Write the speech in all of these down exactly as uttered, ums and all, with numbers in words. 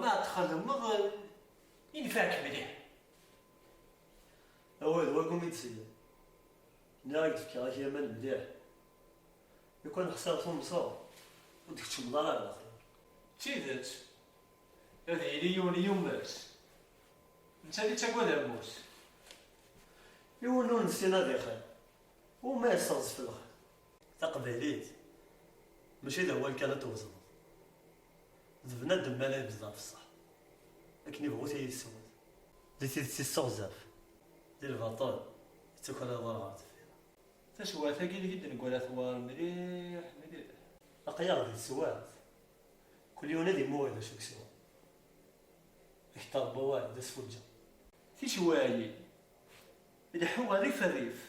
Ma txedmeḍ, yenfeɛ-k mliḥ. Awal, wagi umi d-sellen. Nniɣ-ak-d fkiɣ-ak aman mliḥ. Lukan xsiɣ tumseḍ, ur d-tkeččmeḍ ara ɣer daxel. D tidet, ad yili yiwen i yummet. Netta ad ittagad ammus. Yiwen ur nessin ad ixir, uma yesseɣzef lxir. Taqbaylit, mačči d awal kan ad twezneḍ. D bnadem mi ara yebdu ɣef ṣṣeḥ, akken ibɣu ad yeswed. Di tidet yesseɣzaf, di lbaṭel yettaker aḍar ɣer deffir. Taswiɛt-agi ideg i d-neggra tewɛer mliḥ, mliḥ. Aql-aɣ di teswiɛt, kul yiwen ad imuɣ d acu i yeswa. Akter n wawal d asfuǧǧeɣ. Tiswiɛin ileḥḥu ɣer rrif rrif,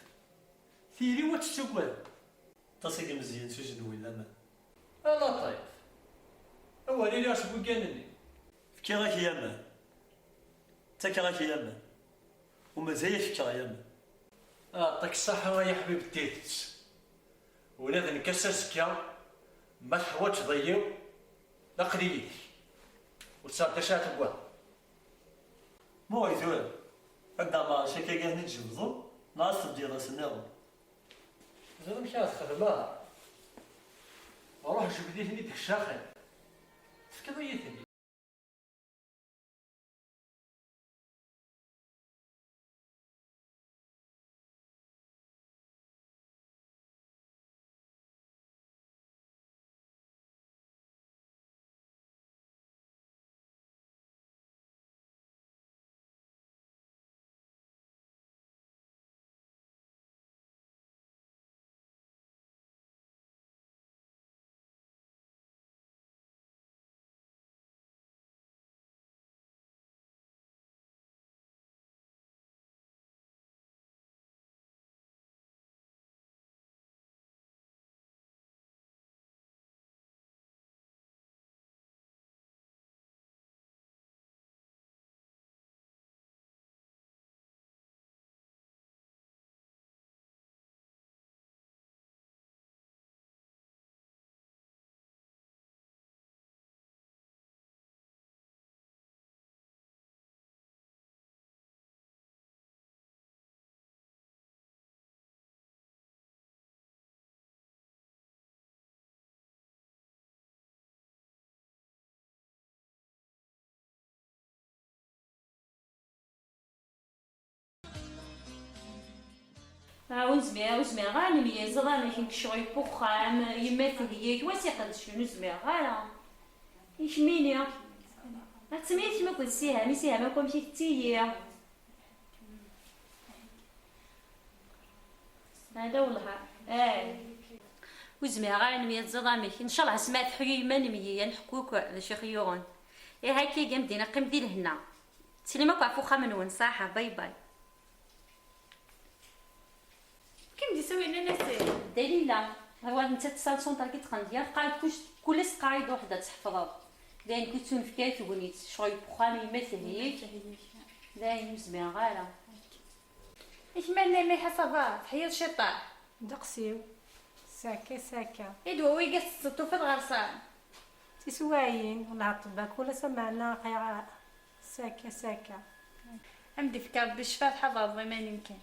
tiyri ur tt-tettagad. Aṭas i imeẓyen s ujenwi n laman. A Laṭif, awer iliɣ seg wiggan-nni. Fkiɣ-ak yaman, ttakeɣ-ak yaman, u mazal-ak fkeɣ yaman. Aɛṭik ṣṣaḥa ay aḥbib n tidet. Ula d nekk ass azekka, ma teḥwaǧeḍ-iyi, aql-i yid-k. Ur tesɛiḍ d acu ara tuggadeḍ. Ma ur tura, ad d-ameɣ cakka kan i tjebdeḍ, neɣ ad s-teddiḍ ass nniḍen. Teẓriḍ amek ara txedmeḍ? Ruḥ jbed-iten-id deg ccexel. Tefkiḍ-iyi-ten. Ah, ur zmireɣ, ur zmireɣ ara ad nemyeẓ, amek nekk ccɣel n wexxam, yemma theyya-k, wa s-iqeddcen, ur zmireɣ ara. I kemmini? Ad temyeḥkem akked Siham, i Siham akk amek i tettili. Hada wellah. Eh. Ur zmireɣ ara ad nemyeẓ amek. Ncallah asmi ara teḥyu yemma nemyey, ad nḥekku akk d acu i ɣ-yuɣen. Ihi akka i am-d-iniɣ, qqim di lehna. Ttsellim akk ɣef uxxam-nwen, ṣaḥa, bye bye. Kim d isawin n Nasir? Dalila, ɣer nettat tesɛa lṣunṭer i d-teqqen deg-i, teqqar-d kullec, kul ass teqqar-iyi-d ruḥ-d ad tḥefḍeḍ. Dayen, kul ttunefk ara tegnit, ccɣel n wexxam, yemma theyya-k. Yemma theyya-k. Dayen, ur zmireɣ ara. Ikmal-nni, Miḥa, ça va? Teḥyiḍ ciṭṭaḥ? Ddeqs-iw. Sakka, sakka. I ddwa-wigi tettettufiḍ ɣer-sen? Tiswayin, nɛeṭṭel-d kul ass, ameɛna aql-aɣ sakka, sakka. Am d-ifka Rebbi ccfa, tḥadreḍ iman-im kan.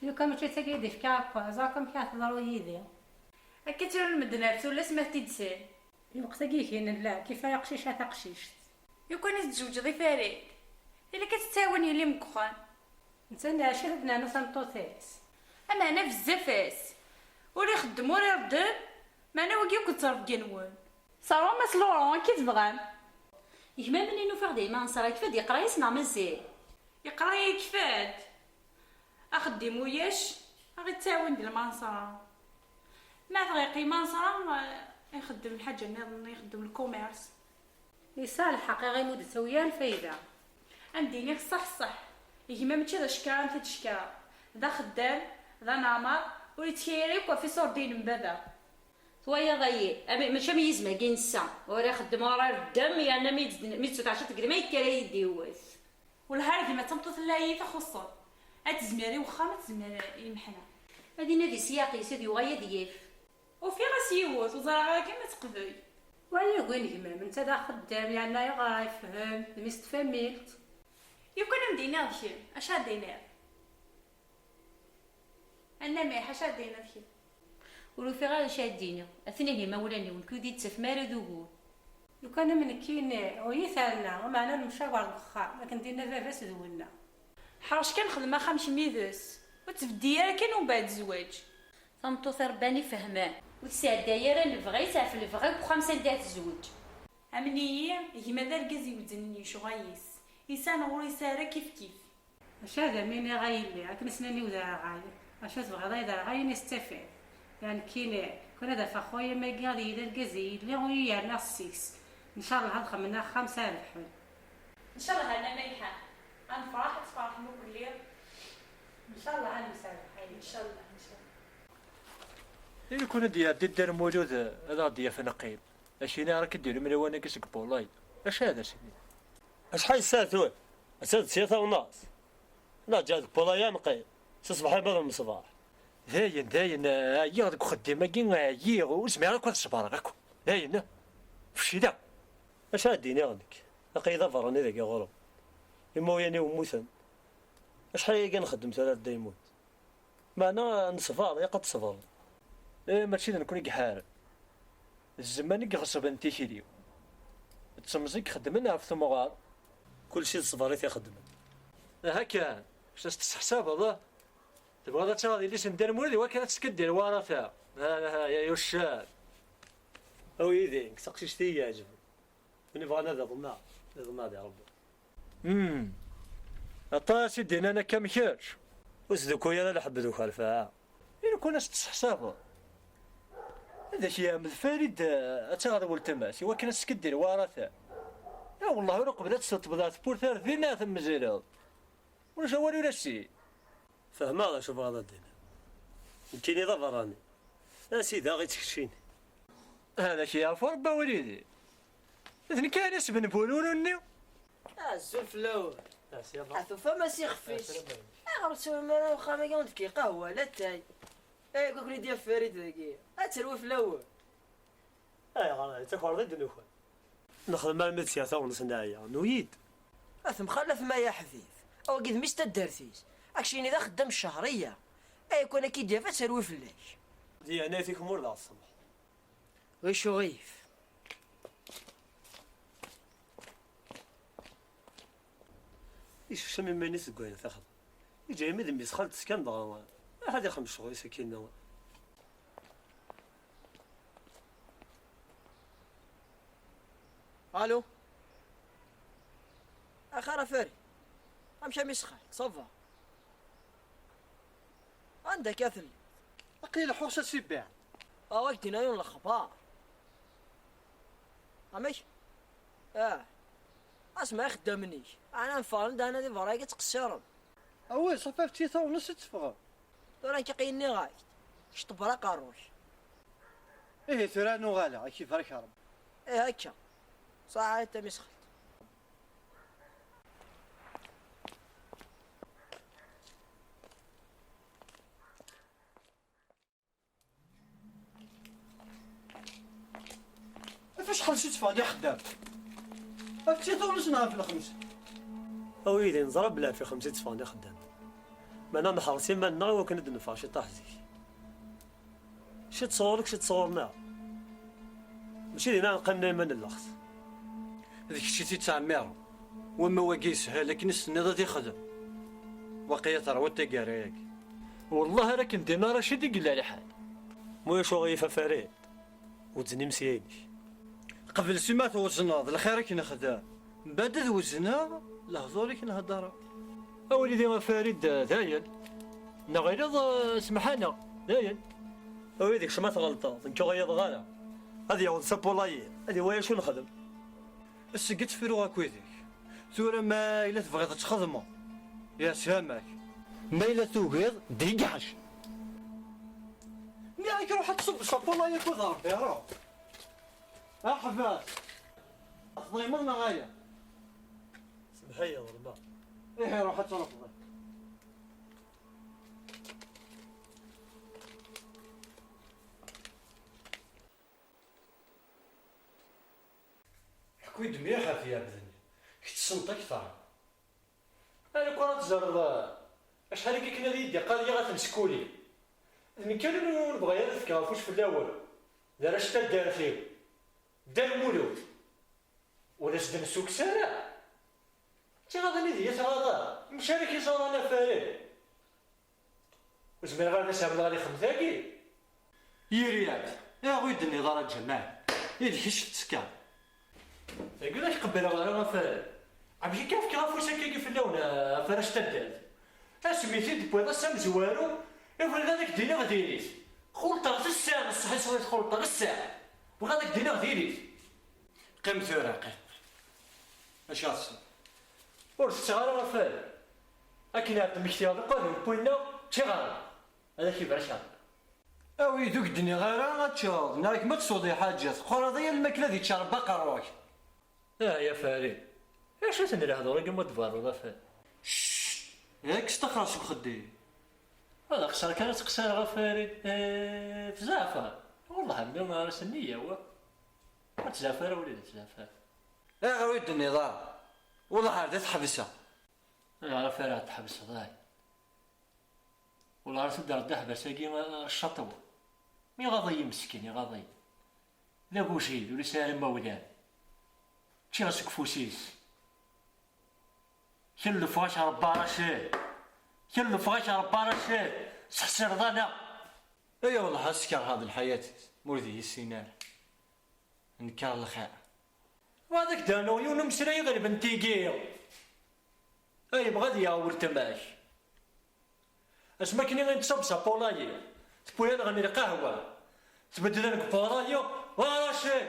Lukan mačči d tagi i d-ifka akk, ẓer akk amek ara teḍru yid-i. Akka ttrun medden ar tullas ma t-id-sel. Lweqt-agi i k-yenna lɛebd, kif ay aqcic a taqcict. Lukan i tezweǧeḍ i Farid, ilak ad tettɛawan yelli-m deg uxxam. Netta nneɛcat ad d-nernu tameṭṭut-is. Ameɛna bezzaf-as. Ur ixeddem ur ireddem, meɛna wagi akk d ttrebga-nwen. Ṣaṛum a s Laurent, akka i tebɣam. Gma-m-nni nufiɣ-d imanṣer, yekfa-d yeqra-yas neɣ mazal? Yeqra yekfa-d. Axeddim uyac, a ɣ-ittɛawan di lmanṣra. Ma tɣiq imanṣra, eh, ixeddem lḥaǧa nniḍen, ixeddem lkumirs. Yesɛa lḥeqq, iɣi mu d-tettawi ara lfayda. Ad m-d-iniɣ ṣṣeḥ ṣṣeḥ, gma mačči d acekrar am tidet cekrar, d axeddam, d aneɛmar, ur yettkayi ara yakk ɣef iṣurdiyen n baba. Twayeḍ ayi, am-, mačči am yizem-agi n ssa, ur ixeddem ur ireddem, yerna mi d-, mi d-tettɛaca tegri ma yekker ad yi-d-iwwet. Wellah ar gma d tameṭṭut n lɛali i t-ixuṣṣen. Ad tezmir i wexxam, ad tezmir i lmeḥna. Ad inadi s yiɛqel-is, ad yuɣal ad yaf. Ufiɣ-as yiwet, ur ẓriɣ ara kan ma teqbel. Wa yagi n gma-m, netta d axeddam, yeɛna yeɣra, yefhem, d mmi-s n tfamilt. Lukan ad m-d-iniɣ d kemm, acu ad d-iniɣ? Anna Miḥ, acu ad d-iniɣ d kemm? Ur ufiɣ ara acu ad d-iniɣ. Atni imawlan-iw, nekk ur d-yettaf mi ara d ugur. Lukan am nekkini, ur yi-terna, meɛna nemcawaṛ deg uxxam, akken d-yenna baba-s d winna. Ḥrec kan xdem axxam kemm yid-s, ur ttbeddi ara kan umbeɛd zzwaǧ. Tameṭṭut irebban ifehman, ur tesɛedday ara lebɣi-s ɣef lebɣi n uxxam s anda tezweǧ. Amen-iyi, gma d argaz iweznen lecɣal-is, yesɛa neɣ ur yesɛi ara kif kif. Acu ad am-iniɣ a yelli, akken i s-nnan i uderɣal, acu tebɣiḍ ay derɣal ini s tafat. Nekkini, kul ad afeɣ xuyam-agi ad yili argaz i yelli ur yi-yerna seg-s. Ncallah ad xemmen axxam s rrbeḥ. Ncallah a Nna Malḥa, ad nefreḥ, ad tferḥem akk-nni. Ncallah ad nemserbeḥ. Ncallah, ncallah. I lukan ad d-iɛeddi Dda Lmulud ad aɣ-d-yaf neqqim? Akini ara k-id-irum lawan-agi seg Pulay. Acu ad as-iniɣ? Acḥal ssaɛa tura? Ass-a d sya tawennaẓt. Neɣ ǧǧiɣ deg Pulay ad neqqim. Si ṣṣbeḥ arma d lmeṣbaḥ. Dayen, dayen, ɛyiɣ deg uxeddim-agi, ɛyiɣ, ur zmireɣ akk ad ṣebreɣ akk. Dayen, fecleɣ. Acu ara d-iniɣ nekk? Aql-i d aberrani dagi ɣur-m. Imawlan-iw mmuten. Acḥal ayagi nxeddem tura ar dda yemmut. Meɛna neṣber, ilaq ad tṣebreḍ. Eh, mačči d nekkni i iḥaren. D zzman i iɣeṣben tikli. D temẓi i ixeddmen ɣef temɣer. Kulci d ṣṣber i t-ixeddmen. Aha kan, s as-tesseḥsabeḍ, eh? Tebɣiḍ ad taɣeḍ yelli-s n Dda Lmulud i wakken ad teskaddi lwarata. Ha, ha, ya yuccan. Awi-yi din, deg taqcict i yi-iɛeǧben. Win ibɣan ad iḍmeɛ, iḍmeɛ di Ṛebbi. Hmm. Aṭas i d-innan akka am kečč. Ur sdukkuy ara lḥebb d ukerfa. I lukan ad s-tesseḥsabeḍ? Ad ak-yeɛmed Farid, eh, ad taɣeḍ weltma-s i wakken ad teskaddi lwarata. Ya wellah, ur uqbel ad tesseṭbeḍ ɣer tewwurt ar din ad temmezleḍ. Ulac awal ur as-in. Fehmeɣ d acu bɣiḍ ad d-tiniḍ. Nekkini d aberrani. A sidi, ad ɣ-ittkeččini. Ad ak-yeɛfu Rebbi a wlidi. D nekk ara yesben bururu-nni. Azul fell-awen. A tufam asixef-is. Ayɣer ur teswim ara uxxam-agi ur d-tefki qahwa, latay? Ay, ur ken-id-yaf Farid dagi. Ad terwi fell-awen. Ayɣer, d takerḍi i d-nukan. Nexdem armi d sya taɣenṣ neɛya, nuyi-d. A temxalafem ay aḥbib, awagi d mmi-s n taddart-is, akcini d axeddam ccehriya. Ay, kwan ad k-id-yaf ad terwi fell-ak. Di yeɛnayet-ik mur d aɣ-tsemḥeḍ. Ɣicuɣif. Yessekcam iman-is deg wayen texdem. Yeǧǧa imi d mmi-s xalt-s kan dɣa. Ahat ixdem ccɣel-is akkin. Alo. Axir a Farid. Amek a mmi-s xalt? Ça va? Anda akka telliḍ? Aql-i leḥḥuɣ s asibbiɛ. Awa k-d-iniɣ yiwen lexbar. Amek? Ah. Asma ixeddamen-ik. Ɛni nefren-d ɛni di berra-agi ttqessiren? Awi, ṣafi, efk-iyi taɣenust ad teffɣem. Tura nekk aql-i nniɣ-ak-d. Kečč ṭebber aqerru-k. Ihi tura ad nuɣaleɣ, ad k-ibarek Rebbi. Ih akka. Ṣaḥit a mmi-s xalt. Ɣef acḥal si tteffɣen ixeddam? Ɣef tis taɣenust neɣ ɣef lxemsa? A wid neẓra belli ɣef lxemsa i tteffɣen ixeddam. Meɛna neḥreṣ iman-nneɣ i wakken ad d-neffeɣ ciṭṭaḥ zik. Ciṭ sɣur-k, ciṭ sɣur-neɣ. Mačči dinna neqqim dayma n llext. D kečč i t-ittɛemmiren. Wamma wagi yeshel akken i s-tenniḍ ad ixdem. Waqila terwiḍ taggara-agi. Wellah ara ken-d-iniɣ Racid i yella lḥal. Ma ulac uɣilif a Farid, wezzen imesya-inek. Qbel sima twezneḍ lxir i k-nexdem. Mbeɛd ad wezneɣ lehdur i k-nhedder. A wlidi a Farid, dayen. Neɣ iliḍ, eh, semḥ-aneɣ, dayen. A wlidi kecc ma tɣelṭeḍ, nekk ur ɣiḍeɣ ara. Ad yaweḍ s apulayi, ad iwali acu nexdem. Seg ad tefru akk ideg. Tura ma yella tebɣiḍ ad txedmeḍ, yeshamak. Ma yella tugiḍ, d igeḥc. Nniɣ-ak ruḥ ad tṣubbeḍ s apulayi akked Rebbi, ruḥ. Aḥbas! Tḍimeḍ neɣ ala? Semmeḥ-iyi, ḍelmeɣ. Ihi ruḥ ad truḥeḍ. Wid mliḥ ɣef iɛebden, kečč tessneḍ akteṛ. Alukan ad teẓreḍ acḥal akka akken ad iyi-d-iqqar yiɣ ad ten-skuli. D nekk kan ur nebɣi ara ad fkeɣ afus fell-awen. D arrac n taddart-iw. Dda Lmulud. Ur as-d-nessukkes ara. D tiɣaḍin i d iyi-tɣaḍa. Amek ara k-iẓer a Farid? Ur zmireɣ ara ad as-ɛawdeɣ lixem-agi. Yir-iɛed, ayɣer ur yi-d-tenniḍ ara a Ǧamal? I d kečč tettekkaḍ. Tagi ur ak-qebbleɣ ara a Farid. Amek akka fkiɣ afus akkagi fell-awen a Farid taddart? Asmi t-id-tewwiḍ ass amezwaru, i bɣiɣ ad ak-d-iniɣ diri-t. Xulṭeɣ-t ass-a, ṣṣeḥ i ṣṣeḥ xulṭeɣ ass-a. Bɣiɣ ad ak-d-iniɣ diri-t. Qqim tura, qqim. Acu ad tesweḍ? Ur tetteɣ ara a Farid. Akken ad d-mmektiɣ lqahwa n winna, ččiɣ ara. Ad ak-ibarek Ṛebbi. Awi-d ur k-d-nniɣ ara ad teččeḍ, neɣ kemm ad tesweḍ lḥaǧa, teqqareḍ aya lmakla ad yečč Ṛebbi aqerru-k. Ah, ya Farid, acu-ten lehdur-agi ma d-tberruḍ a Farid? Cct! Yak staxer seg uxeddim. Ad axṣer kan ad teqsireɣ a Farid. Eh, tzeɛfeḍ? Wellah a mmi ara s-nniya wa. Ur tzeɛf ara wlid, ur tzeɛf ara. Ayɣer ur yi-d-tenniḍ ara? Wellah ar da tḥebseɣ. Ayɣer a Farid tḥebseḍ ay? Wellah ar tudreḍ d aḥbas-agi, a, ccaṭew. Iɣaḍ-iyi meskin, iɣaḍ-iyi. D agujil, ur yesɛi ara imawlan. Ččiɣ seg ufus-is. Kellef-ak Ṛebbi a Racid. Kellef-ak Ṛebbi a Racid. Sexsireḍ-aneɣ. Ay wellah ad skerheɣ d lḥayat-is, ma ur d iyi-yessin ara. Nker lxir. Wa ad ak-d-rnuɣ yiwen umeslay iɣelben tigi. Ay, yebɣa ad yaɣ weltma-k. Asmi akken i nettṣab s apulayi, tewwi-aneɣ lqahwa, tbeddel deg upulayi, wa Racid,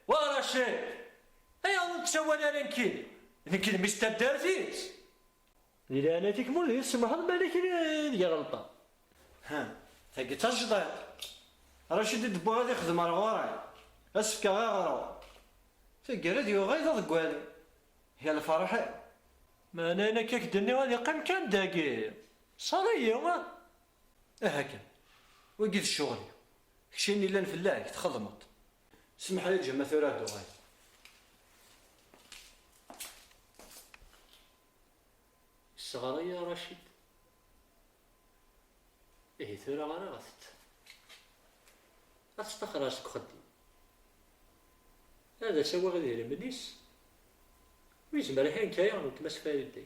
wa Racid. Ay, ur nettsawal ara nekkini. Nekk d mmi-s n taddart-is. Di leɛnaya-k, ma ur yi-tsemḥeḍ, balak i, i d-ɣelṭeɣ. Ha, tagi d tajdiṭ. Racid i d-wwiɣ ad ixdem ar ɣur-i. Ad s-fkeɣ aɣrum. Taggara ad yuɣal d aḍeggal. Ya lferḥ-iw. Meɛna ayen akka k-d-nniɣ ad iqqim kan dagi. Ṣṣer-iyi. Aha kan. Wagi d ccɣel-iw. Kečč ayen yellan fell-ak, txedmeḍ-t. Semmeḥ-iyi a Ǧama, tura ad d-uɣaleɣ. Yesseɣra-yi Racid. Ihi tura ara ɣ-t-, ad t-staxreɣ seg uxeddim. Ad as-awiɣ idrimen-is. Ur yezmir ad iḥinek aya n weltma-s Farid-agi.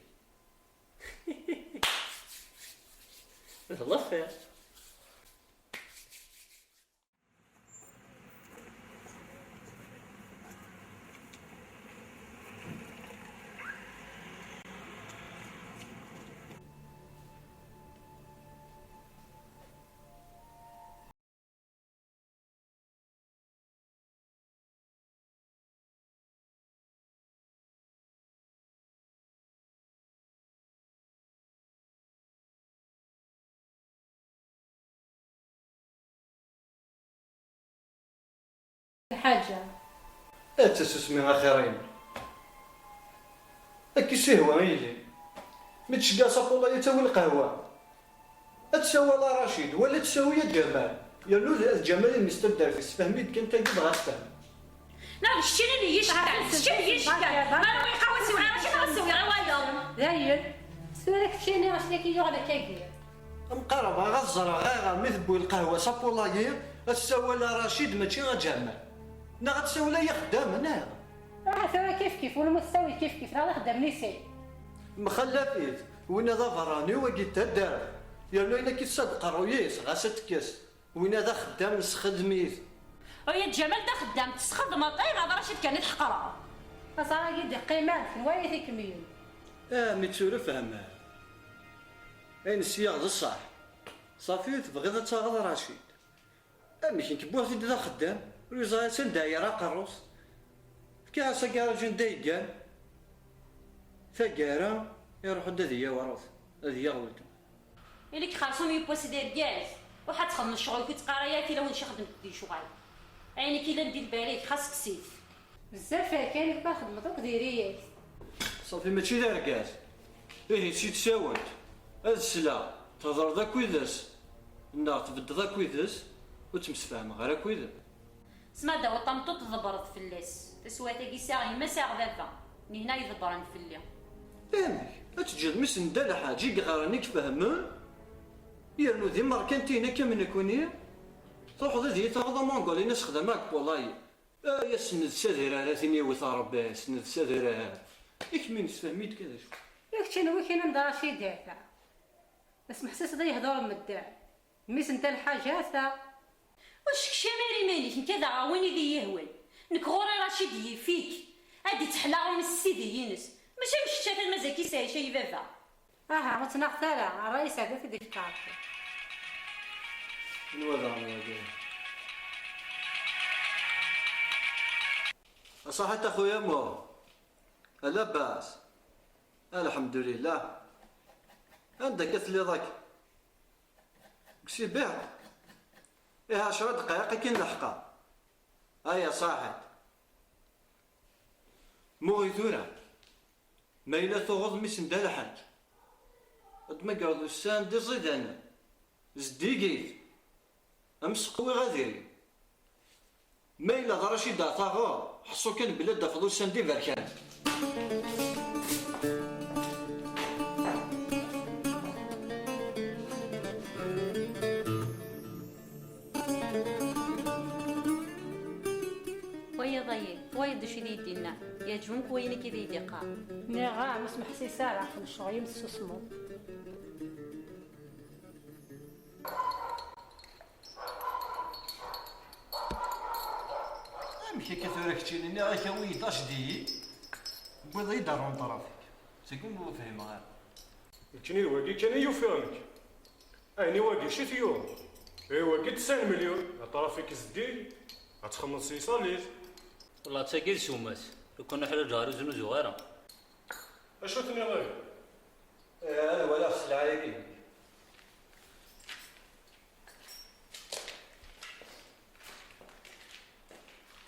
D l'affaire. Lḥaǧa. Ad tasusmi axir-im. Ad k-isihwa yili. Mi tceggeɛ Sapula yettawi lqahwa. Ad tsawal a Racid, wala ad tsawi a Ǧamal. Yernu d, d Ǧamal i mmi-s n taddart, issefhem-iyi-d kan tagi dɣa tfehmeḍ. Neɣ d keččini i d iyi-iceggeɛen, d keččini i d iyi-iceggeɛen. Ma ara awiɣ lqahwa ad siwleɣ a Racid, ad siwleɣ i wayeḍ. Dayen, tura keččini acu-agi yuɣ d akkagi. Am qqareɣ bɣiɣ ad ẓreɣ ayɣer mi tewwi lqahwa Sapula-yi ad tsawal a Racid mačči a Ǧamal. Neɣ ad tsawel ay ixeddamen, neɣ? Ruḥ tura kifkif, win ma tessawel kifkif, neɣ d axeddam n isay. Mxallaf-it, winna d aberrani, wagi d taddart. Yernu ayen akka i tessad qerruy-is, ɣas ad tekkes. Winna d axeddam, nesxedm-it. Ay a Ǧamal d axeddam, tesxedmeḍ, ayɣer d Racid kan i tḥeqreḍ? Aẓar-agi d-iqqimen, kenwi ay t-ikemmlen. Ah, mi tt-ur fehmeɣ. Ayen sliɣ d ṣṣeḥ. Ṣafi, tebɣiḍ ad taɣeḍ Racid. Amek, nekk wwiɣ-t-id d axeddam, ur yeẓri ara sanda yerra aqerru-s. Fkiɣ-as agaṛaj anda yeggan. Taggara, iruḥ-d ad iyi-yaweṛ, ad iyi-yaɣ weltma. Ili-k xersum yiwwas d argaz, ruḥ ad txedmeḍ ccɣel-ik ur ttqara ara tilawin cixdem di lecɣal. Ayen i k-ilan di lbal-ik, xas kkes-it. Bezzaf kan, ma txedmeḍ akk diri-yak. Ṣafi, mačči d argaz. Ihi, si tsawent, ad sleɣ, thedreḍ akked-s, neɣ tbeddeḍ akked-s, ur ttemsefhameɣ ara akked-m. Tesma d-taweḍ tameṭṭut tḍebbreḍ fell-as. Taswiɛt-agi sɛiɣ yemma, sɛiɣ baba. Nihna i ḍebbren fell-i. Amek? Ad teǧǧeḍ mmi-s n Dda Lḥaǧ i iɣaren i ifehmen? Yernu d imerkantiyen akka am nekuni? Truḥeḍ ad iyi-taɣeḍ amangul-in asexdam akpulay. Ay ass-nni d sadrar, a tin yewwet Ṛebbi, ass-nni d sadrar. I kemmi nessefhem-iyi-d kan d acu. I kečč anwi-k-inan d Racida ta? Asmeḥsis da yehdur medden. Mmi-s n Dda Lḥaǧ ta. Ur sekcam ara iman-ik, nekk ad aɣeɣ win i d iyi-ihwan. Nekk ɣur-i Racid yif-ik. Ad d-itteḥla aɣrum s sidi-ines. Mačči am kečč atan mazal-k isɛic ay baba. Aha, ur ttnaɣet ara, ṛṛay yesɛedda-t-id ifeṭṭa Ṛebbi. Anwa daɣen wagi? A Saḥit a xuya Muḥ. A labas. Alḥemdulillah. Anda akka telliḍ akka? Deg Sibiɛt? Ih, ɛecra ddqayeq akin leḥqeɣ. Aya Saḥit. Muɣi tura. Ma yella tuɣeḍ mmi-s n Dda Lḥaǧ, ad d-tmagreḍ ussan d iẓidanen, zeddigit, am seqwiɣ ad iri. Ma yella d Racida taɣeḍ, ḥṣu kan belli ad d-tafeḍ ussan d iberkanen. Wayeḍ ayi, wayeḍ d acu i d-iyi-d-yenna? Yeɛǧeb-ik wayen akka i d-iyi-d-iqqar? Nniɣ-am, ur smeḥsis ara ɣef lecɣal-im, tessusmeḍ. Amek akka tura keččini? Nniɣ-ak awi-yi-d H D I, tewwiḍ-iyi-d ɣer unṭrafik. Seg umi ur fhimeɣ ara. Nekkini d wagi kan i yufiɣ nekk. Ayen i wagi ci t-yuɣ. I wagi d sin milyun, aṭrafik zeddig, ad txemmeḍ s yisalit. Wellah d tagi i d ssuma-s, lukan uḥwaǧeɣ ur znuzuɣ ara. Acu tenniḍ ihi? Eh, ad walaɣ sselɛa-agi-inek.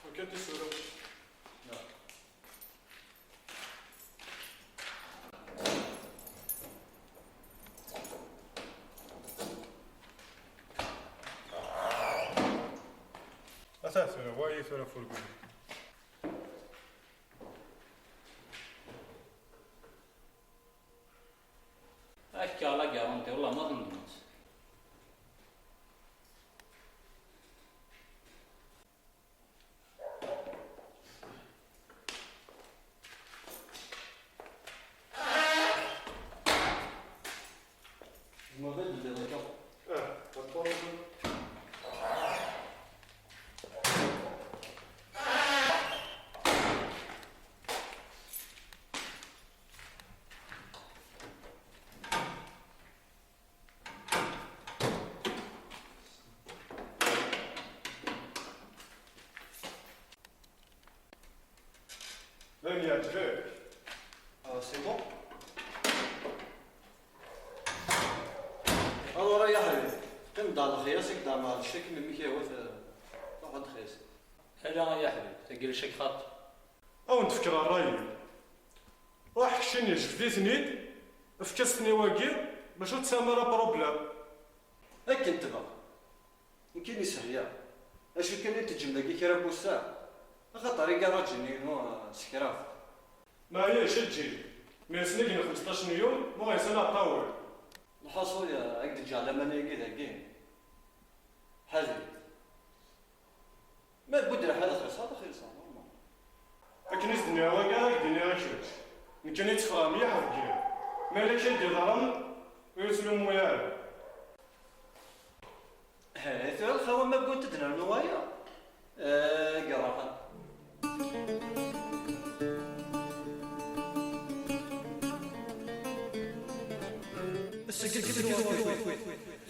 Ur kan tisura. Ata tura, wayi tura furgun. Akka la garantie, wallah ma tendmeḍ. Tzemreḍ ad d-telliḍ akka? Ah, pas de problème. Dayen yeɛǧeb-ak? Ah, c'est bon. Alors, ay aḥbib, qqim-d ar lexyas, i k-d-ɛemreɣ ccak, melmi k-yehwa, eh, truḥ ad texyasiḍ. Ala ay aḥbib, tagi lecak xaṭi. Ad wen-d-fkeɣ ṛṛay-iw. Ruḥ keččini, jbed-iten-id, efk-as-ten i wagi, bac ur tesɛam ara problème. Akken tebɣa. Nekkini sehleɣ. Acu kan i teǧǧem dagi kra n wussan, axaṭer igaṛaǧ-nni-inu, eh, ssekraɣ-t. Maɛlic, eǧǧ-it. Mi asen-ig n xemseṭṭac n yum, ma ɣer-sen aṭawel. Lḥaṣul, eh, ad k-d-ǧǧeɣ laman-agi dagi. Ḥader-it. Ma tbudd lḥal ad xellṣeɣ, ad xellṣeɣ, normal. Akken i s-d-nniɣ wagi, ad k-d-iniɣ i kečč. Nekkini tteffɣeɣ mliḥ deg yiḍ. Ma yella kra i d-iḍerren, ur yi-ttlumu ara. He, tura lxawa ma wwint ad d-nernu waya? Eh, gerrɣen.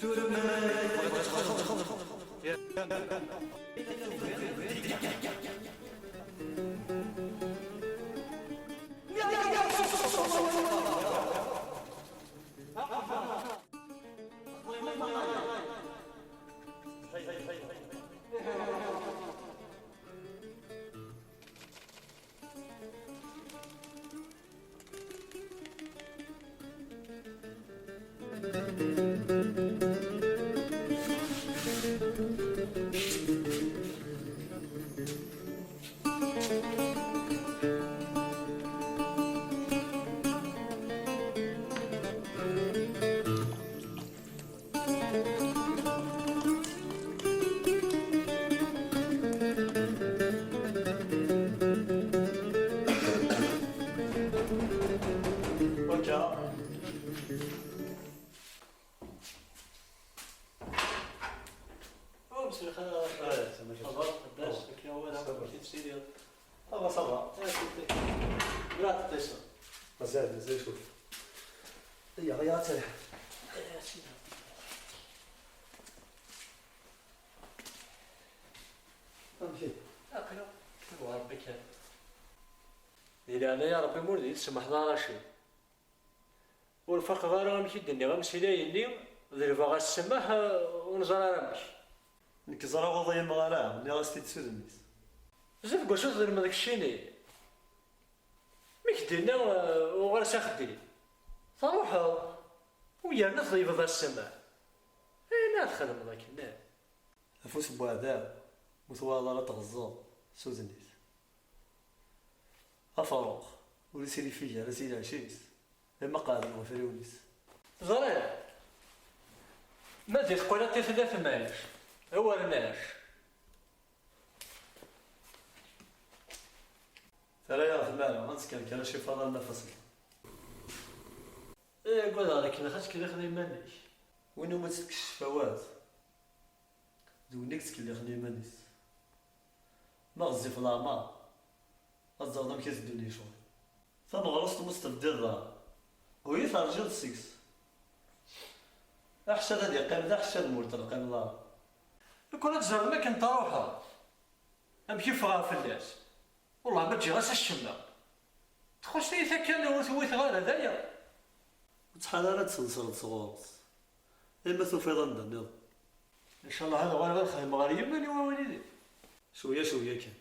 Tura ma Ur t-id-siliɣ. Ça va, ça va. Ula teṭṭiseḍ. Mazal, mazal cwiṭ. Iyya, iyya, ad terḥ. Amek i? Aql-aɣ. Rebbi kan. Di leɛnaya Rebbi, ma ur d iyi-tsemḥeḍ a Racid. Ur faqeɣ ara amek i d-nniɣ amsilay-nni, ḍelbeɣ-as ssmaḥ, ur neẓri ara amek. Nekk ẓriɣ ur ḍelmeɣ ara, nniɣ-as-t-id s udem-is. Bezzaf deg wacu tḍelmeḍ keččini? Mi k-d-yenna, eh, uɣal s axeddim, truḥeḍ, u yerna tḍelbeḍ-as ssmaḥ. Ayen ara txedmeḍ akken, eh? Afus n weɛdaw, ur twalaḍ ara tɣeẓẓeḍ s udem-is. A Faruq, ur isirifig ara si leɛca-is, lamma qeɛden wafriwen-is. Ẓriɣ. Ma di tqulaṭ i tella temɛict, awer nɛac. Terra-yaɣ tmara ad nesker kra cifaḍ arma faṣel. Eh, uggadeɣ dakken ad tkellixiḍ iman-ik. Win umi tt-tekkes ccfawat, d win i yettkellixen iman-is. Ma ɣezzif leɛmer, ad teẓreḍ amek i teddun yecɣel. Tameɣrust umi s-tebdiḍ daɣen, ur yi-terjiḍ seg-s. Aḥeccad ad yeqqim d aḥeccad ma ur t-teqqimeḍ ara. Lukan ad teẓreḍ mi akken truḥeḍ, amek i ffɣeɣ fell-as. Wellah ma ǧǧiɣ-as acemma. Txuṣṣ-iyi takka ur t-wwiteɣ ara, d aya. Ur ttḥar ara ad tensreḍ sɣur-s, imi tufiḍ anda nniḍen. Ncallah ad uɣaleɣ ad xedmeɣ ɣer yiman-iw awal-inek. Cwiya cwiya kan.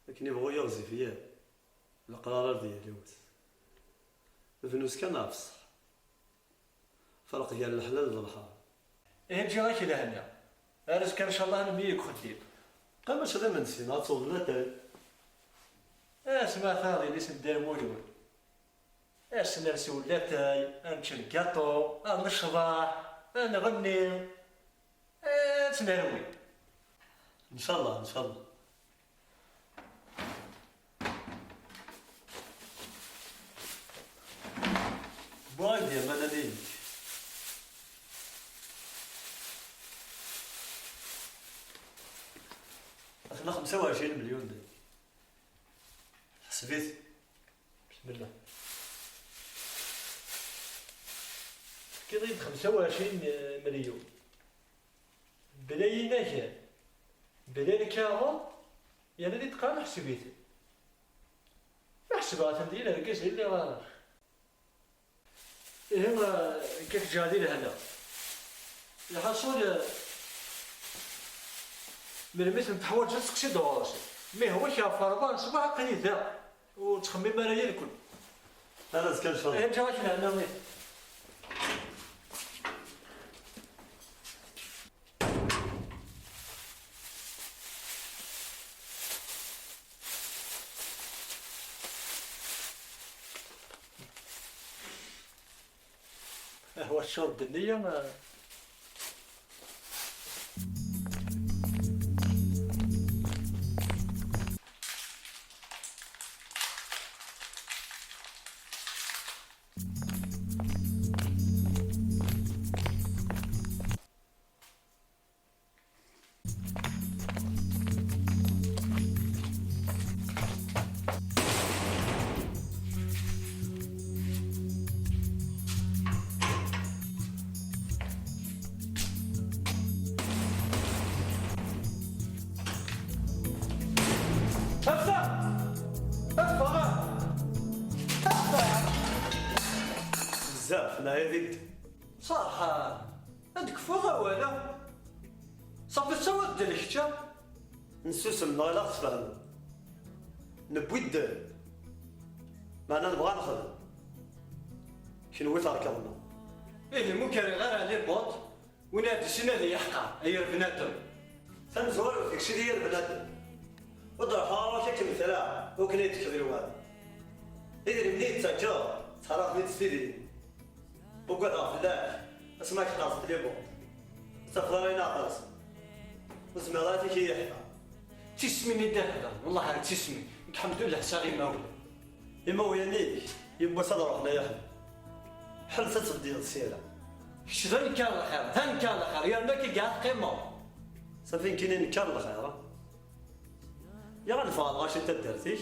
Akken ibɣu yiɣzif yal, leqrar ar d yal iwet. Bnus kan ɣef ṣṣeḥ. Ferq gar leḥlal d lḥaram. Ihi ǧǧiɣ-ak lehna. Ar azekka ncallah ad nemlil deg uxeddim. Qqim acu d imensi neɣ ad tewweḍ latay? Asma taɣ d yelli-s n Dda Lmulud. Ass-n ad nsew latay, ad nečč lgaṭu, ad necḍeḥ, ad nɣenni, ad tt-nerwi. Ncallah, ncallah. Wwiɣ-ak-d aman-nni-inek. Aql-aɣ xemsa u ɛecrin melyun dagi. Ḥseb-it. Bismillah. Tefkiḍ-iyi-d xemsa u ɛecrin melyun. Bla inagan, bla lkaɣeḍ, yerna di tqaɛet ḥseb-iten. Ma ḥesbeɣ-ten d yir argaz i lliɣ ara. Ihi, eh, nekk ad k-ǧǧeɣ di lehna. Lḥaṣul, eh, melmi ten-teḥwaǧeḍ, seqsi-d ɣur-s. Ma yehwa-k ɣef rebɛa n ṣṣbeḥ, aql-i da. Ur ttxemmim ara yid-ken. Ar azekka, ncallah. Ihi, ǧǧiɣ-ak lehna. Ahwa tcureḍ-d nniya. Affa! Affa! Affa! Bezzaf, neɛya di ddel. Ferḥan, ad d-tekfuḍ awal-a? Ṣafi, tettawiḍ-d lkečča? Nessusem, neɣ ilaq tfehmeḍ. Newwi-d ddel, meɛna nebɣa nexdem. Kenwi terkeḍ-aɣ. Ihi, mu kariɣ ara les bottes, win ad d-isin ad iyi-ḥqer, ay yir bnadem. Tamezwarut, kečč d yir bnadem. Ur d-ruḥeɣ ara akken tra, ur ken-id-tekk di lwad. Idrimen i d-tettakeḍ, ttḥaraɣ-ten-id s tidrin. Ugadeɣ fell-ak, asmi ad k-terẓ tlibuṭ. Ur tafeḍ ara ayen ara terẓeḍ. Ur zmireɣ ara ad k-iyi-ḥfeḍ. D tismin i d-ihedren, wellah ar d tismin. Nekk, ḥemdullah, sɛiɣ imawlan. Imawlan-ik, yiwwas ad ruḥen ay aḥbib. Ḥellet ad tbeddeḍ sira. Kečč d anekkar lxir, d anekkar lxir, yerna akka i teqqimeḍ. Safi nekkini nekkar lxir, a? Yaɣ ad neffeɣ ɣer lɣaci n taddart-ik,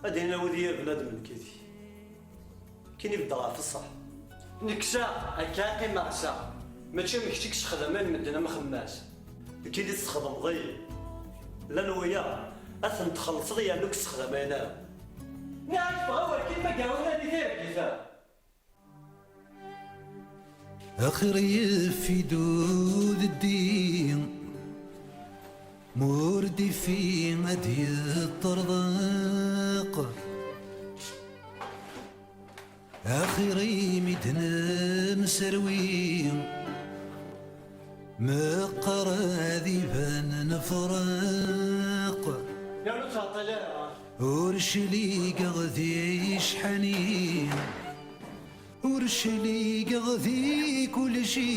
ad d-inin awi-d yir bnadem nekkini. Akken i beddeɣ ɣef ṣṣeḥ. Nekk saɣ, akka i qqimeɣ saɣ. Mačči am kečč i yessexdamen medden am xemmas. Nekkini tessexdmeḍ-iyi. Llan wiyaḍ, ad ten-txellṣeḍ yernu ur k-ssexdamayen ara. Nniɣ-ak ffeɣ awal kan ma gawin ad i-tirgit-a. Axir yeffi-d udeddi, ma ur d-iffi ad yeṭṭerḍeq. Axir imi d-nemserwi, meqqar ad iban nefreq. Ur cligeɣ di cḥani. Ur cligeɣ di kulci,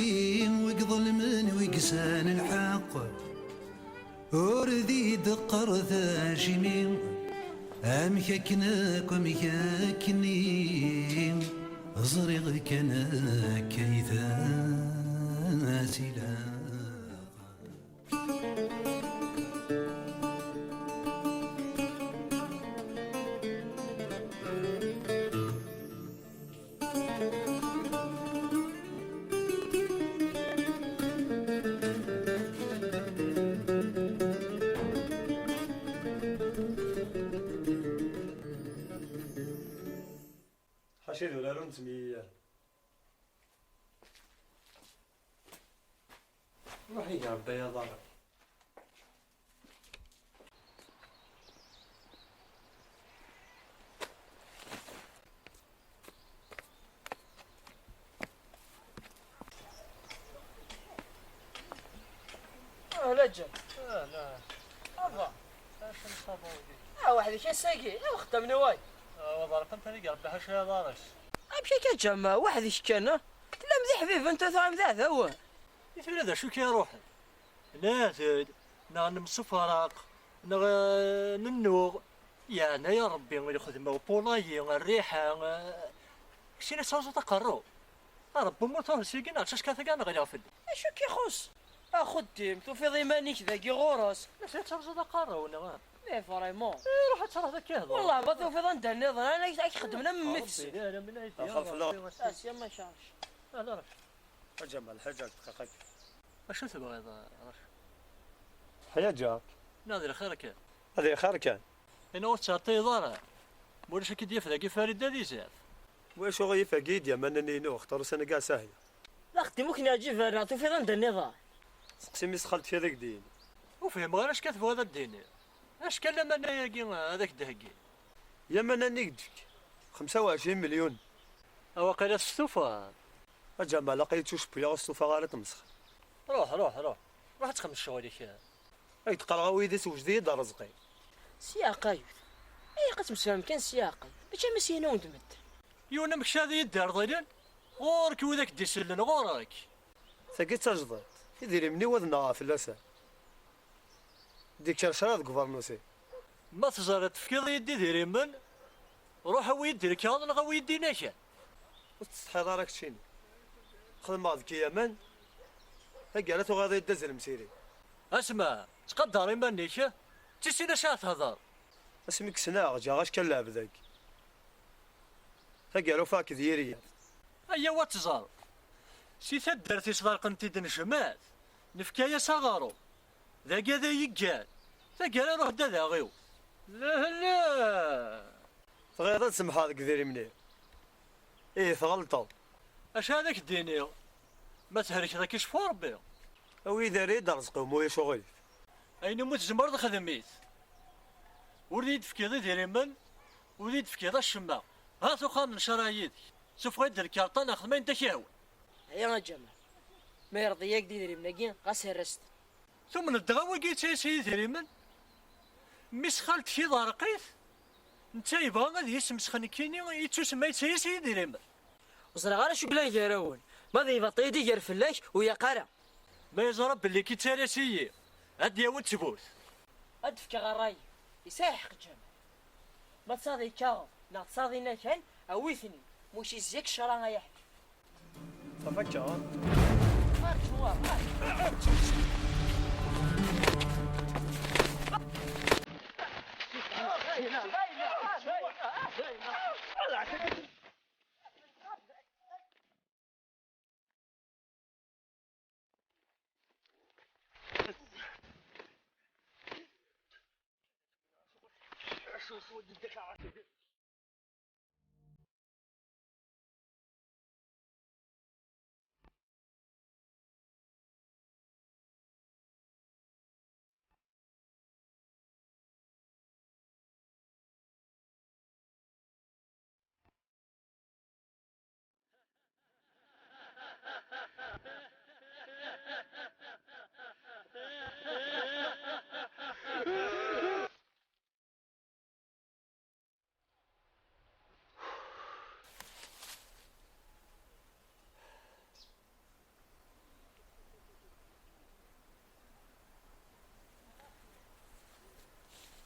wi iḍelmen, wi yesɛan lḥeqq. Ur d iyi-d-qqar d acimi, amek akken akk, amek akkenni, ẓriɣ kan akka i d-as-ilaq. Ḥaca d urar ur nettemyiyyar. Ruḥ ihi Rebbi ay aḍar. Ala ǧǧan. Ala. Aba. Acu n ṣṣaba wigi? Ah, weḥd-k ass-agi, i uxeddam n way? Ah, wa ḍerqen tani i irebbeḥ acu iḍares. Amek akka ǧǧan, weḥd-k kan? Tellam d iḥbiben, tura tuɣalem d iɛdawen. I tura d acu k-iruḥen? Nɛahed-d, neɣ nemsefraq, neɣ, eh, nennuɣ. Yeɛna ya Rebbi, lxedma upulayi, rriḥa, eh, keččini tettaẓuḍ aqerru. A Rebbi, ma ur truḥ sigi, neɣ d tacekkart-agi ad neɣli fell-i. Acu k-ixuṣṣ? Axeddim, tufiḍ iman-ik dagi ɣur-s. Acu tettaẓuḍ aqerru, neɣ? Mais vraiment. Eh, ruḥ ad truḥeḍ ad k-ihḍer. Wellah ma tufiḍ anda nniḍen, ad ak-xedmen am mmi-tsen. Rebbi, d ara min ay d-yaɣ. Axir fell-aɣ. Rebbi, a sya ma icerrec. Ala, ruḥ. A Ǧamal, ḥaǧa dqiqa-k. Acu tebɣiḍ, a Racid? Ḥyaǧak. Neɣ d lxir kan? Ad lxir kan. Ina ur tettɛeṭṭileḍ ara. Ma ulac ad k-id-yaf dagi Farid ad izad. Ulac uɣilif, agi-d yaman-nni-inu, xtar ussan-agi a Sahya. D axeddim ur k-neɛǧib ara, tufiḍ anda nniḍen? Seqsi mmi-s xalti ad ak-d-yini. Ur fhimeɣ ara acu tebɣiḍ ad d-tiniḍ. Acu kan laman-agi ad ak-d-heggi. Yaman-nni i k-d-tefk xemsa u ɛecrin melyun. Awaqila testufaḍ. A Ǧamal, aql-i ttucewwleɣ, ur stufaɣ ara ad tmesxer. Ruḥ, ruḥ, ruḥ. Ruḥ ad txedmeḍ ccɣel-ik. Ay d-qqareɣ a wid-is, wjed-iyi-d rrezq-iw. S yeɛqayut. Ilaq ad temsefham kan s yeɛqayut. Mačči am sin-nwen d medden. Yiwen am kečč ad iyi-d-irḍilen? Ɣur-k wid ak-d-isellen, ɣur-k. Tagi d tajdiṭ. Idrimen-iw ad nnaɣeɣ fell-asen. D-ikker ccṛeɛ deg ubeṛnus-iw. Ma teẓriḍ tefkiḍ-iyi-d idrimen, ruḥ awi-yi-d lkaɣeḍ neɣ awi-yi-d inakan. Ur tettsetḥiḍ ara keččini. Xedmeɣ deg-k yaman, taggara tuɣaleḍ-iyi-d d azrem s iri. Asma, ttqadar iman-ik, d tissin acu ara thedreḍ. Asmi k-ssneɣ, ǧǧiɣ acka n lɛebd-agi. Taggara ufiɣ-k d yiri-ya. Ayaw ad tẓer. Si taddart-is ḍerqen-t-id nejmaɛ-t, nefka-yas aɣrum. Dagi ad iyi-ggan. Taggara iruḥ-d ad aɣ-iwet. Lehla! Tɣileḍ ad semḥeɣ deg idrimen-iw? Ih, tɣelṭeḍ. Acu ad ak-d-iniɣ? Ma thelkeḍ ad k-icfu Rebbi. Awi-yi-d, err-iyi-d rrezq-iw, ma ulac uɣilif. Ayen umi tzemreḍ xdem-it. Ur d-iyi-d-tefkiḍ idrimen, ur d-iyi-d-tefkiḍ acemma. Hat uxxam n ccṛeɛ yid-k. Sufeɣ-iyi-d lkarṭa neɣ xdem ayen d ak-ihwan. Aya a Ǧamal. Ma yerḍel-ak-d idrimen-agi, ɣas err-as-ten. Tumneḍ dɣa wagi yettalas-iyi idrimen? Mmi-s xalti iḍerreq-it, netta yebɣa ad yesmesx nekkini, yettusemma yettalas-iyi idrimen. Ur ẓriɣ ara acu yellan gar-awen, ma d lbaṭel i d-iger fell-ak, ur ilaq ara. Ma yeẓra belli k-ittalas-iyi, ad d-yawi ttbut. Ad d-fkeɣ ṛṛay-iw, yesɛa lḥeqq Ǧamal. Ma tesɛiḍ lkaɣeḍ neɣ tesɛiḍ inakan, awi-ten-id, ma ulac yezzi-k ccṛeɛ ay aḥbib. Tafakka. Arǧu, arǧu.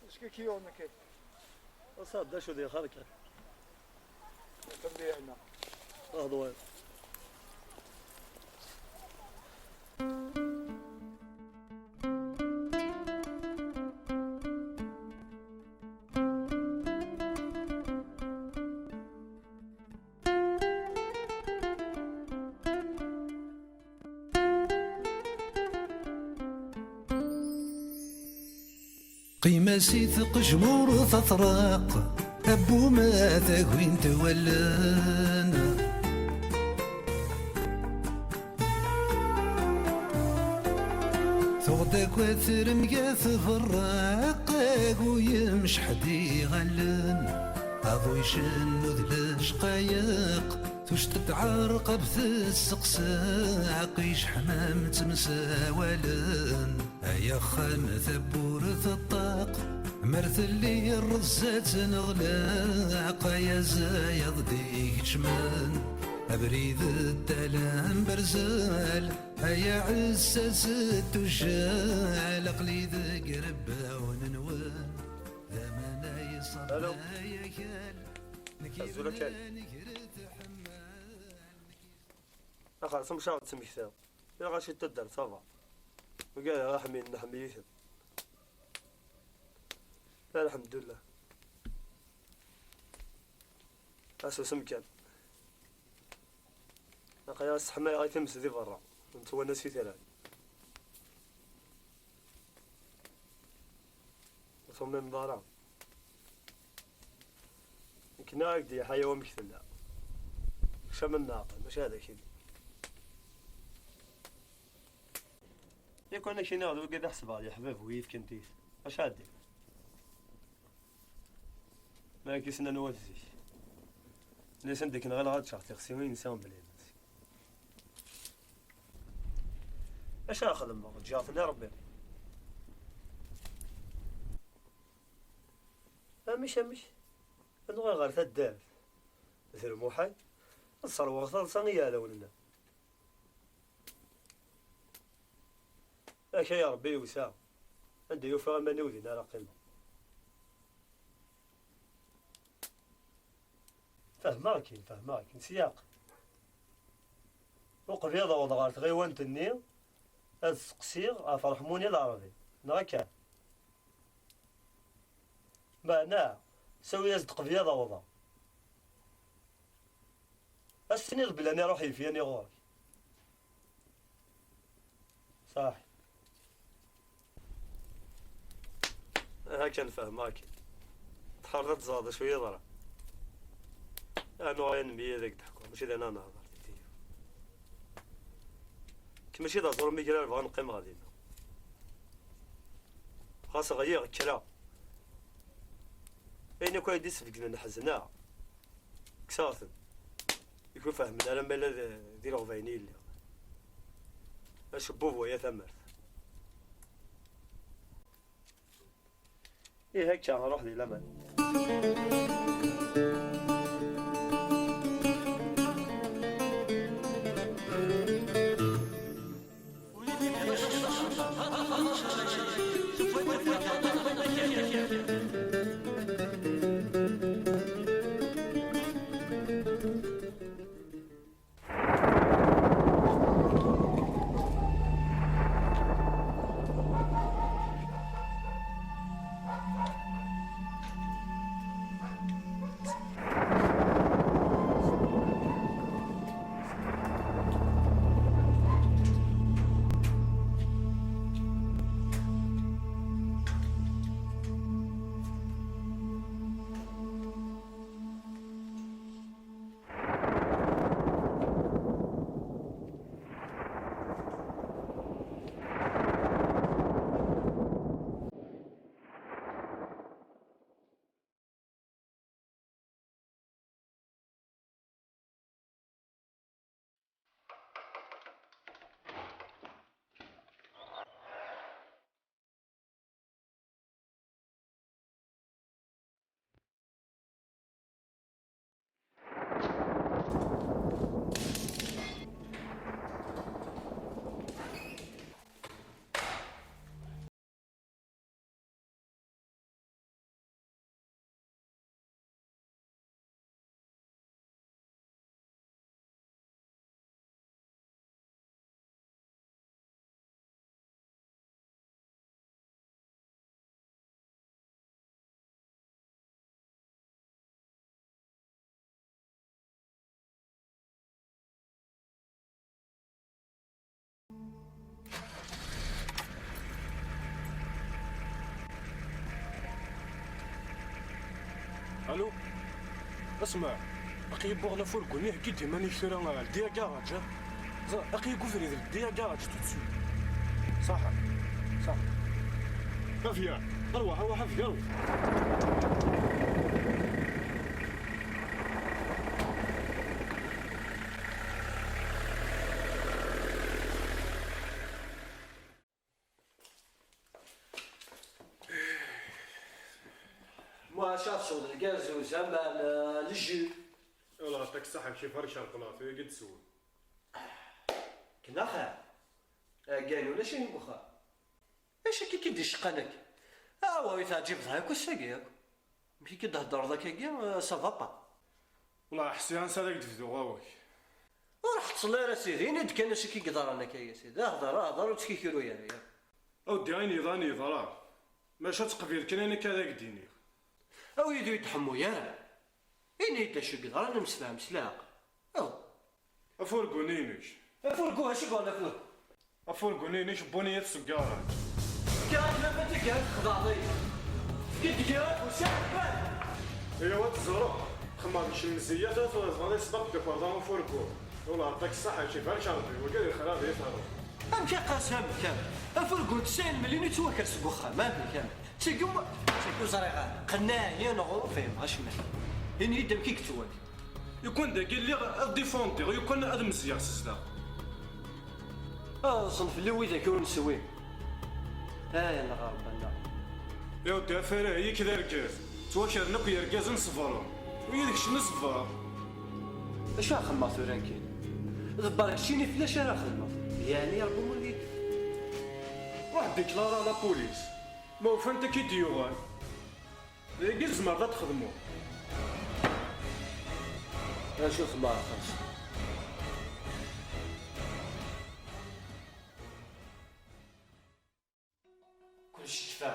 Est-ce que qui on a que Ass-a d acu di xalka? Kan biyana. Ahḍwal. Qqim-as i tqejmurt atraq, abbu ma tagwint wallen. Tuɣ-d akk at remga tberraq, agu yemceḥ d iɣallen. Aḍu icennu d lecqayeq, tuct-d ɛerqab tesseqsa, aqij ḥmam ttemsawalen. Ay axxam tawwurt ṭṭaq, mer telli rrezzat neɣlaq, ay azayaḍ d-ikeččmen, abrid d tala n Berzal, ay aɛessas d tujjal, aql-i deg rebbawen-nwen, d aman ay ṣṣber ay akal, nekk Azul a Kal. Axer temcaɣ d tmekta. Ilaq-as i taddart ṣaba. Wigad ara ḥmin, nḥemmel-iten. Lḥemdullah. Asusem kan. Aql-aɣ sseḥmayeɣ i times di berra. Nettwanas itran. Ur tumineḍ ara. Nekk nniɣ-ak-d ya Ḥaya wamek tella. Kcam n leɛqel, mačči ad ak-inin. Yak ur ak-iniɣ d wigad i ḥesbeɣ d iḥbab wi yefkan tiyita. Acu ɛeddi? Ma ak-isnan wat zik. Nnisan d akken ɣileɣ ad ččeɣ tixsi i nsiɣ mebla imensi. Acu ara xedmeɣ? Ǧǧiɣ-ten i Rebbi. Amek, amek? Ad nuɣal ɣer taddart. D lmuḥal. Ad sserwuɣ taḍsa i yiɛdawen-nneɣ. Ak ay Rebbi yewsa. Anda yufiɣ iman-iw din ara qqimeɣ. Fehmeɣ-ken, fehmeɣ-ken, syaq. Uqbel ad awḍeɣ ɣer tɣiwant-nni, ad seqsiɣ ɣef Reḥmuni Lɛerbi, neɣ akka? Meɛna, sawi-as-d qbel ad awḍeɣ. Ad s-tiniḍ belli iruḥ yefyani ɣur-k. Ṣaḥ. Aha kan fehmeɣ-k. Tḥerreḍ ad teẓreḍ acu yeḍran. Anu ɣaya nemyad ad k-d-ḥkuɣ, mačči d ana nehḍer di tiyita. Nekk mačči d aẓur mi gra bɣa neqqimeɣ dinna. Ɣas ɣliɣ, kkreɣ. Ayen akk ay d-isbegnen ḥezneɣ. Kkseɣ-ten. Yak ur fehmen ara ma la d, d ileɣbayen i lliɣ. Acebbub waya tamart. Ih, akka, ruḥ di laman. Allô. Asma, aql-iyi wwiɣ-d afurgu-nni, heggi-d iman-ik tura, ldi agaṛaǧ, ah. Ẓer, aql-iyi deg ubrid, ldi agaṛaǧ tout de suite. Ṣaḥa, ṣaḥa. Xavier, arwaḥ, arwaḥ, Xavier, arwaḥ. Muḥ, acu ara tesweḍ, lgaz, aman, eh, le jus? Wala, yeɛṭik ṣṣeḥḥa, kif ara cerqleɣ, tura i d-teswem. Kna xir. Agan ulac ayen deg uxxam. Acu akka i k-id-iceqqan akka? Awa, i teɛǧibeḍ akk ass-agi akk. Amek i k-id-theddreḍ akkagi, eh, ça va pas? Wala, ḥsiɣ ansa ara k-d-bduɣ awak. Ur ḥettleɣ ara sidi, ini-d kan acu akka i yeḍran akka a sidi. Hder, hder, ur ttkikru ara, ya. Awdi, ayen yeḍran yeḍra. Maca ttqbil kan ayen akka ara k-d-iniɣ. Awi-d ur yi-d-ḥemmu ara. Ini-d acu i yeḍran, nemsefham s leɛqel. Aw. Afurgu-nni-inek. Afurgu, acu i yeḍran afurgu? Afurgu-nni-inek wwin-iyi-t seg ugaṛaj. Fkiɣ-ak laman, tiggar txedɛeḍ-iyi. Fkiɣ-ak usaɛfan. Iyaw ad teẓreḍ. Xemmeɣ deg lemziyya, tura tura tebɣiḍ ad tesbeɣ deg ukerḍa ufurgu. Wala, yeɛṭik ṣṣeḥḥa, kif ara k-Ṛebbi, wagi d lxir ara d-yeḍru. Amek a Qasem, amek, amek? Afurgu n tesɛin melyun yettwaker seg uxxam, amek, amek? Seg yum-, seg ur ẓriɣ ara. Qenneɛ-iyi neɣ ur fhimeɣ acemma. Ini-yi-d amek i yettwaker. Yukan dagi lliɣ ad difundiɣ, yukan ad mezziɣ s zdaɣ. Ad ḍsen fell-i widak ur neswi. Ay, neɣ Ṛebbi, neɣ. Iɛudda afara, yik d argaz. Ttwakren akk yergazen ṣebren. U yid kečč neṣber. Acu ara xemmeɣ tura nekkini? Ḍebber keččini fell-ac ara xedmeɣ. Yeɛni Ṛebbi ur d-yeddi. Ruḥ déclarer la police. Ma ufan-t ad k-id-yuɣal. Dagi tzemreḍ ad txedmeḍ. Acu tebɣa xas? Kullec ikfa.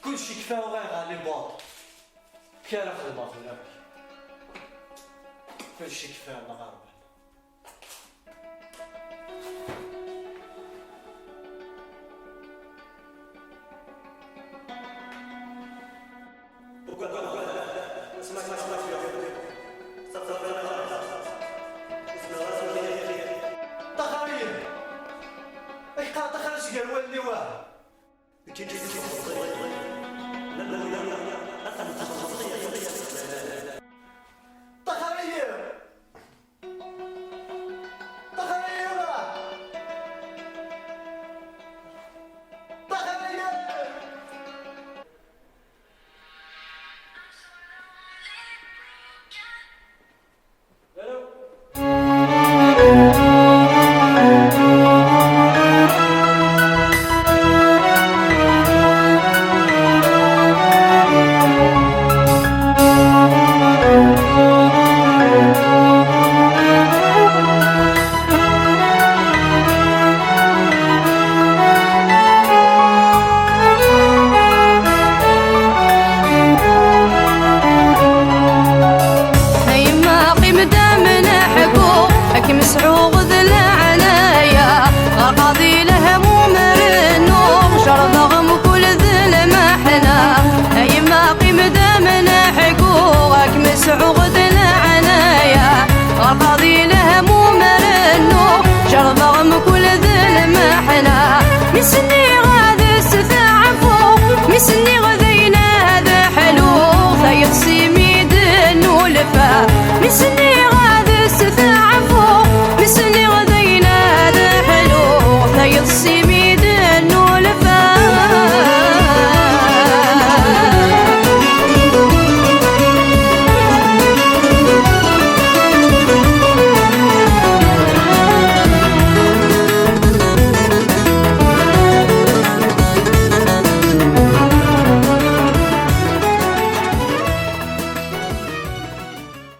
Kullec ikfa, uɣaleɣ ɣer les bords. Amek ara xedmeɣ tura? Kullec ikfa, neɣ ɣer Ṭaxer-iyi! Ak-qqar ṭaxer-iyi seg ger wallen-iw, ah!